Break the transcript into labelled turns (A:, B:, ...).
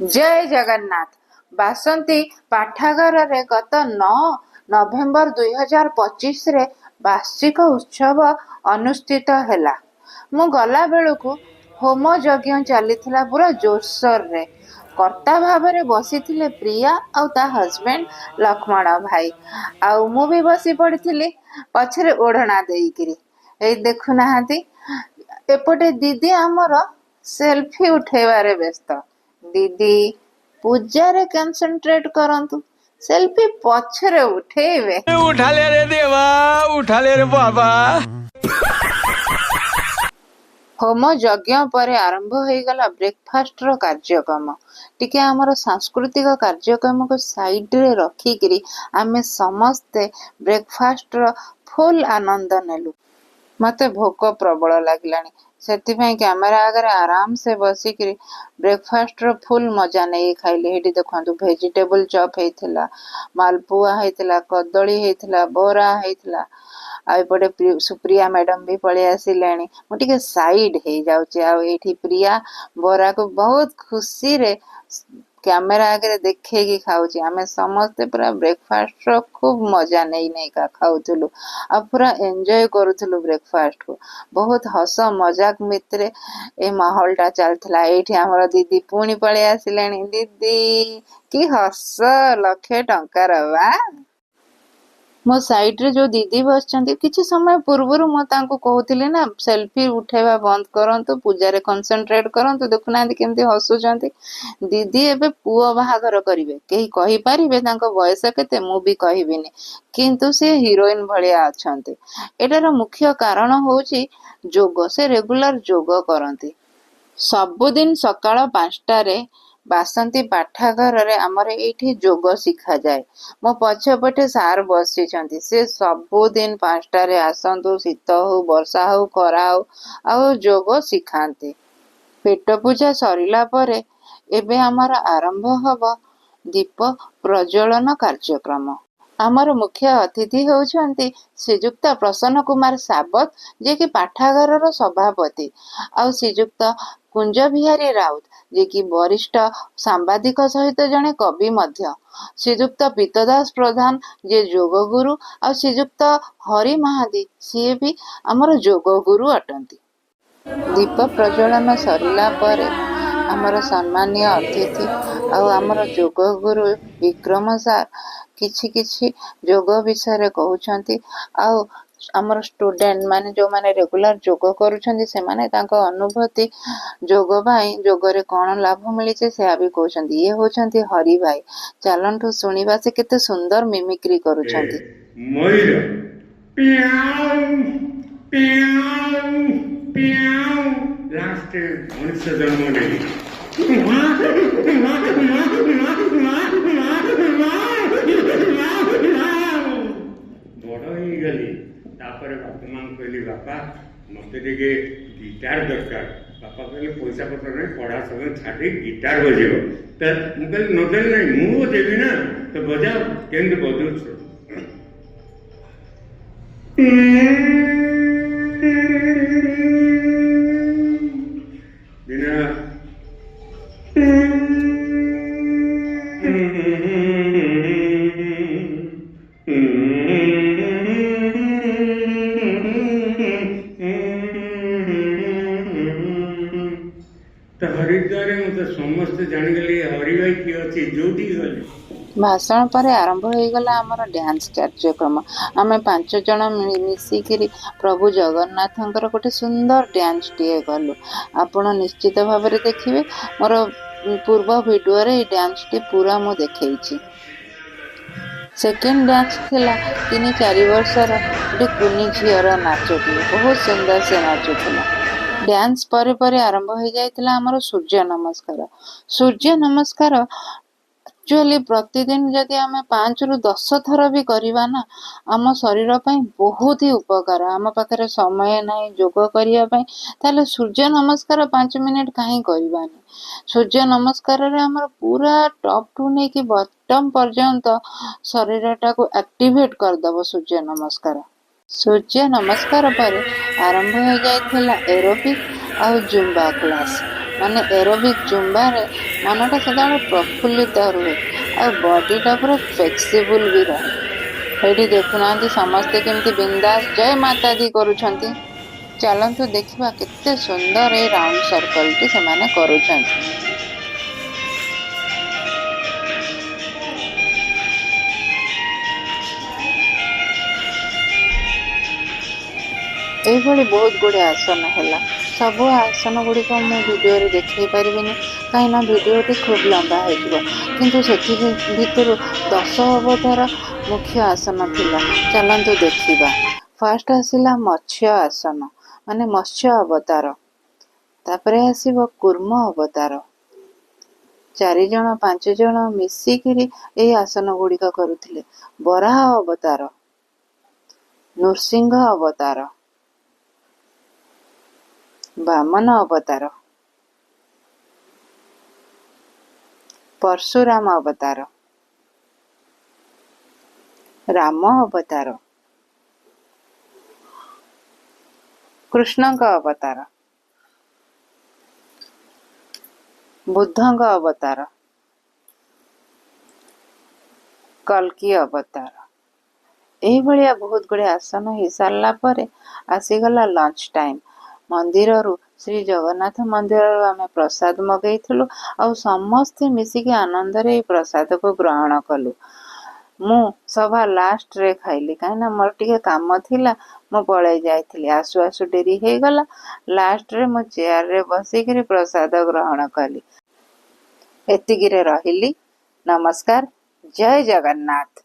A: ଜୟ ଜଗନ୍ନାଥ। ବାସନ୍ତୀ ପାଠାଗାରରେ ଗତ 9 ନଭେମ୍ବର 2025ରେ ବାର୍ଷିକ ଉତ୍ସବ ଅନୁଷ୍ଠିତ ହେଲା। ମୁଁ ଗଲାବେଳକୁ ହୋମ ଯଜ୍ଞ ଚାଲିଥିଲା ପୁରା ଜୋରସୋରରେ। କର୍ତ୍ତା ଭାବରେ ବସିଥିଲେ ପ୍ରିୟା ଆଉ ତା ହଜବେଣ୍ଡ ଲକ୍ଷ୍ମଣ ଭାଇ, ଆଉ ମୁଁ ବି ବସି ପଡ଼ିଥିଲି ପଛରେ ଓଢ଼ଣା ଦେଇକିରି। ଏଇ ଦେଖୁନାହାନ୍ତି, ଏପଟେ ଦିଦି ଆମର ସେଲଫି ଉଠେଇବାରେ ବ୍ୟସ୍ତ। ଦିଦି, ପୂଜାରେ କନସେନଟ୍ରେଟ କରନ୍ତୁ, ସେଲଫି ପଛରେ ଉଠେଇବେ।
B: उठा ले रे देवा, उठा ले रे बाबा।
A: ହୋମ ଯଜ୍ଞ ପରେ ଆରମ୍ଭ ହେଇଗଲା ବ୍ରେକଫାଷ୍ଟର କାର୍ଯ୍ୟକ୍ରମ। ଟିକେ ଆମର ସାଂସ୍କୃତିକ କାର୍ଯ୍ୟକ୍ରମକୁ ସାଇଡରେ ରଖିକିରି ଆମେ ସମସ୍ତେ ବ୍ରେକଫାଷ୍ଟର ଫୁଲ ଆନନ୍ଦ ନେଲୁ। ମତେ ଭୋକ ପ୍ରବଳ ଲାଗିଲାଣି, ସେଥିପାଇଁ କ୍ୟାମେରା ଆଗରେ ଆରାମସେ ବସିକିରି ବ୍ରେକଫାଷ୍ଟର ଫୁଲ ମଜା ନେଇ ଖାଇଲି। ଏଇଠି ଦେଖନ୍ତୁ, ଭେଜିଟେବୁଲ ଚପ୍ ହେଇଥିଲା, ମାଲପୁଆ ହେଇଥିଲା, କଦଳୀ ହେଇଥିଲା, ବରା ହେଇଥିଲା। ଆଉ ଏପଟେ ସୁପ୍ରିୟା ମ୍ୟାଡମ ବି ପଳେଇ ଆସିଲେଣି। ମୁଁ ଟିକେ ସାଇଡ ହେଇଯାଉଛି। ଆଉ ଏଇଠି ପ୍ରିୟା ବରାକୁ ବହୁତ ଖୁସିରେ କ୍ୟାମେରା ଆଗରେ ଦେଖେଇକି ଖାଉଛି। ଆମେ ସମସ୍ତେ ପୁରା ବ୍ରେକଫାଷ୍ଟର ଖୁବ ମଜା ନେଇ ନେଇକା ଖାଉଥିଲୁ ଆଉ ପୁରା ଏନ୍ଜୟ କରୁଥିଲୁ ବ୍ରେକଫାଷ୍ଟକୁ। ବହୁତ ହସ ମଜାକ ଭିତରେ ଏଇ ମାହୋଲଟା ଚାଲିଥିଲା। ଏଇଠି ଆମର ଦିଦି ପୁଣି ପଳେଇ ଆସିଲେଣି। ଦିଦି, କି ହସ, ଲକ୍ଷେ ଟଙ୍କାର ବା! ମୋ ସାଇଡରେ ଯୋଉ ଦିଦି ବସିଛନ୍ତି, କିଛି ସମୟ ପୂର୍ବରୁ ମୁଁ ତାଙ୍କୁ କହୁଥିଲି ନା, ସେଲଫି ଉଠେଇବା ବନ୍ଦ କରନ୍ତୁ, ପୂଜାରେ କନସେନଟ୍ରେଟ କରନ୍ତୁ। ଦେଖୁନାହାନ୍ତି କେମିତି ହସୁଛନ୍ତି। ଦିଦି ଏବେ ପୁଅ ବାହାଘର କରିବେ। କେହି କହିପାରିବେ ତାଙ୍କ ବୟସ କେତେ? ମୁଁ ବି କହିବିନି, କିନ୍ତୁ ସେ ହିରୋଇନ ଭଳିଆ ଅଛନ୍ତି। ଏଟାର ମୁଖ୍ୟ କାରଣ ହଉଛି ଯୋଗ। ସେ ରେଗୁଲାର ଯୋଗ କରନ୍ତି। ସବୁଦିନ ସକାଳ 5ଟାରେ ବାସନ୍ତୀ ପାଠାଗାରରେ ଆମର ଏଇଠି ଯୋଗ ଶିଖାଯାଏ। ମୋ ପଛପଟେ ସାର୍ ବସିଛନ୍ତି। ସେ ସବୁଦିନ 5ଟାରେ ଆସନ୍ତୁ, ଶୀତ ହଉ, ବର୍ଷା ହଉ, ଖରା ହଉ, ଆଉ ଯୋଗ ଶିଖାନ୍ତି। ପେଟ ପୂଜା ସରିଲା ପରେ ଏବେ ଆମର ଆରମ୍ଭ ହବ ଦୀପ ପ୍ରଜ୍ୱଳନ କାର୍ଯ୍ୟକ୍ରମ। ଆମର ମୁଖ୍ୟ ଅତିଥି ହେଉଛନ୍ତି ଶ୍ରୀଯୁକ୍ତ ପ୍ରସନ୍ନ କୁମାର ସାବତ, ଯିଏକି ପାଠାଗାରର ସଭାପତି, ଆଉ ଶ୍ରୀଯୁକ୍ତ କୁଞ୍ଜ ବିହାରୀ ରାଉତ, ଯିଏକି ବରିଷ୍ଠ ସାମ୍ବାଦିକ ସହିତ ଜଣେ କବି ମଧ୍ୟ, ଶ୍ରୀଯୁକ୍ତ ପୀତଦାସ ପ୍ରଧାନ, ଯିଏ ଯୋଗଗୁରୁ, ଆଉ ଶ୍ରୀଯୁକ୍ତ ହରି ମହାନ୍ତି, ସିଏ ବି ଆମର ଯୋଗଗୁରୁ ଅଟନ୍ତି। ଦୀପ ପ୍ରଜ୍ୱଳନ ସରିଲା ପରେ ଆମର ସମ୍ମାନୀୟ ଅତିଥି ଆଉ ଆମର ଯୋଗଗୁରୁ ବିକ୍ରମ ସାର୍ କିଛି କିଛି ଯୋଗ ବିଷୟରେ କହୁଛନ୍ତି, ଆଉ ଆମର ଷ୍ଟୁଡେଣ୍ଟ ମାନେ, ଯୋଉମାନେ ରେଗୁଲାର ଯୋଗ କରୁଛନ୍ତି, ସେମାନେ ତାଙ୍କ ଅନୁଭୂତି, ଯୋଗ ପାଇଁ, ଯୋଗରେ କଣ ଲାଭ ମିଳିଛି, ସେୟା ବି କହୁଛନ୍ତି। ଇଏ ହଉଛନ୍ତି ହରି ଭାଇ। ଚାଲନ୍ତୁ ଶୁଣିବା ସେ କେତେ ସୁନ୍ଦର ମିମିକ୍ରି କରୁଛନ୍ତି।
C: ମୟୂର ପିଆଉ ପିଆଉ ପିଆଉ, ଲାଷ୍ଟ ମଣିଷ ଜନ୍ମ ନେଲି। ବଡ଼ ହେଇଗଲି। ତାପରେ ବାପା ମାଙ୍କୁ କହିଲି, ବାପା, ମତେ ଟିକେ ଗିଟାର ଦରକାର। ବାପା କହିଲେ, ପଇସା ପତ୍ର ନାହିଁ, ପଢା ସମୟ ଛାଡ଼ି ଗିଟାର ବଜେଇବ? ତ ମୁଁ କହିଲି, ନଦେଲେ ନାହିଁ, ମୁଁ ବଜେଇବି ନା, ତ ବଜାଅ। କେମିତି ବଜଉଛୁ? ଦିନ ତ ହରିଦ୍ୱାରରେ ମତେ ସମସ୍ତେ ଜାଣିଗଲେ, ହରି ଭାଇ କିଏ ଅଛି, ଯୋଉଠିକି ଗଲେ।
A: ଭାଷଣ ପରେ ଆରମ୍ଭ ହେଇଗଲା ଆମର ଡ୍ୟାନ୍ସ କାର୍ଯ୍ୟକ୍ରମ। ଆମେ ପାଞ୍ଚ ଜଣ ମିଶିକିରି ପ୍ରଭୁ ଜଗନ୍ନାଥଙ୍କର ଗୋଟେ ସୁନ୍ଦର ଡ୍ୟାନ୍ସଟିଏ କଲୁ। ଆପଣ ନିଶ୍ଚିତ ଭାବରେ ଦେଖିବେ, ମୋର ପୂର୍ବ ଭିଡିଓରେ ଏଇ ଡ୍ୟାନ୍ସଟି ପୁରା ମୁଁ ଦେଖେଇଛି। ସେକେଣ୍ଡ ଡ୍ୟାନ୍ସ ଥିଲା 3-4 ବର୍ଷର ଗୋଟେ କୁନି ଝିଅର ନାଚଟିଏ। ବହୁତ ସୁନ୍ଦର ସେ ନାଚୁଥିଲା। ଡ୍ୟାନ୍ସ ପରେ ପରେ ଆରମ୍ଭ ହେଇଯାଇଥିଲା ଆମର ସୂର୍ଯ୍ୟ ନମସ୍କାର। ସୂର୍ଯ୍ୟ ନମସ୍କାର ଆକ୍ଚୁଆଲି ପ୍ରତିଦିନ ଯଦି ଆମେ 5ରୁ 10 ଥର ବି କରିବା ନା, ଆମ ଶରୀର ପାଇଁ ବହୁତ ହି ଉପକାର। ଆମ ପାଖରେ ସମୟ ନାହିଁ ଯୋଗ କରିବା ପାଇଁ, ତାହେଲେ ସୂର୍ଯ୍ୟ ନମସ୍କାର 5 ମିନିଟ କାହିଁ କରିବାନି? ସୂର୍ଯ୍ୟ ନମସ୍କାରରେ ଆମର ପୁରା ଟପ୍ ଟୁ ନେଇକି ବଟମ୍ ପର୍ଯ୍ୟନ୍ତ ଶରୀରଟାକୁ ଆକ୍ଟିଭେଟ କରିଦବ ସୂର୍ଯ୍ୟ ନମସ୍କାର। ସୂର୍ଯ୍ୟ ନମସ୍କାର ପରେ ଆରମ୍ଭ ହେଇଯାଇଥିଲା ଏରୋବିକ୍ ଆଉ ଜୁମ୍ବା କ୍ଲାସ୍। ମାନେ ଏରୋବିକ୍ ଜୁମ୍ବାରେ ମନଟା ସଦାବେଳେ ପ୍ରଫୁଲ୍ଲିତ ରୁହେ ଆଉ ବଡ଼ିଟା ପୁରା ଫ୍ଲେକ୍ସିବୁଲ୍ ବି ରହେ। ଏଇଠି ଦେଖୁନାହାନ୍ତି ସମସ୍ତେ କେମିତି ବିନ୍ଦାସ ଜୟ ମାତା ଦି କରୁଛନ୍ତି। ଚାଲନ୍ତୁ ଦେଖିବା କେତେ ସୁନ୍ଦର ଏଇ ରାଉଣ୍ଡ ସର୍କଲଟି ସେମାନେ କରୁଛନ୍ତି। ଏଇଭଳି ବହୁତ ଗୁଡ଼ିଏ ଆସନ ହେଲା। ସବୁ ଆସନ ଗୁଡ଼ିକ ମୁଁ ଭିଡ଼ିଓରେ ଦେଖାଇ ପାରିବିନି, କାହିଁକିନା ଭିଡ଼ିଓଟି ଖୁବ୍ ଲମ୍ବା ହେଇଯିବ। କିନ୍ତୁ ସେଥି ଭିତରୁ 10 ଅବତାର ମୁଖ୍ୟ ଆସନ ଥିଲା, ଚାଲନ୍ତୁ ଦେଖିବା। ଫାଷ୍ଟ ଆସିଲା ମତ୍ସ୍ୟ ଆସନ, ମାନେ ମତ୍ସ୍ୟ ଅବତାର। ତାପରେ ଆସିବ କୂର୍ମ ଅବତାର। 4 ଜଣ 5 ଜଣ ମିଶିକିରି ଏଇ ଆସନ ଗୁଡ଼ିକ କରୁଥିଲେ। ବରାହ ଅବତାର, ନୃସିଂହ ଅବତାର, ବାମନ ଅବତାର, ପରଶୁରାମ ଅବତାର, ରାମ ଅବତାର, କୃଷ୍ଣଙ୍କ ଅବତାର, ବୁଦ୍ଧଙ୍କ ଅବତାର, କଲ୍କି ଅବତାର। ଏଇଭଳିଆ ବହୁତ ଗୁଡ଼ିଏ ଆସନ ହେଇସାରିଲା ପରେ ଆସିଗଲା ଲଞ୍ଚ ଟାଇମ୍। ମନ୍ଦିରରୁ, ଶ୍ରୀ ଜଗନ୍ନାଥ ମନ୍ଦିରରୁ ଆମେ ପ୍ରସାଦ ମଗେଇଥିଲୁ ଆଉ ସମସ୍ତେ ମିଶିକି ଆନନ୍ଦରେ ଏଇ ପ୍ରସାଦକୁ ଗ୍ରହଣ କଲୁ। ମୁଁ ସଭା ଲାଷ୍ଟରେ ଖାଇଲି, କାହିଁକିନା ମୋର ଟିକେ କାମ ଥିଲା, ମୁଁ ପଳେଇ ଯାଇଥିଲି, ଆସୁ ଆସୁ ଡେରି ହେଇଗଲା। ଲାଷ୍ଟରେ ମୁଁ ଚେୟାରରେ ବସିକିରି ପ୍ରସାଦ ଗ୍ରହଣ କଲି। ଏତିକିରେ ରହିଲି। ନମସ୍କାର, ଜୟ ଜଗନ୍ନାଥ।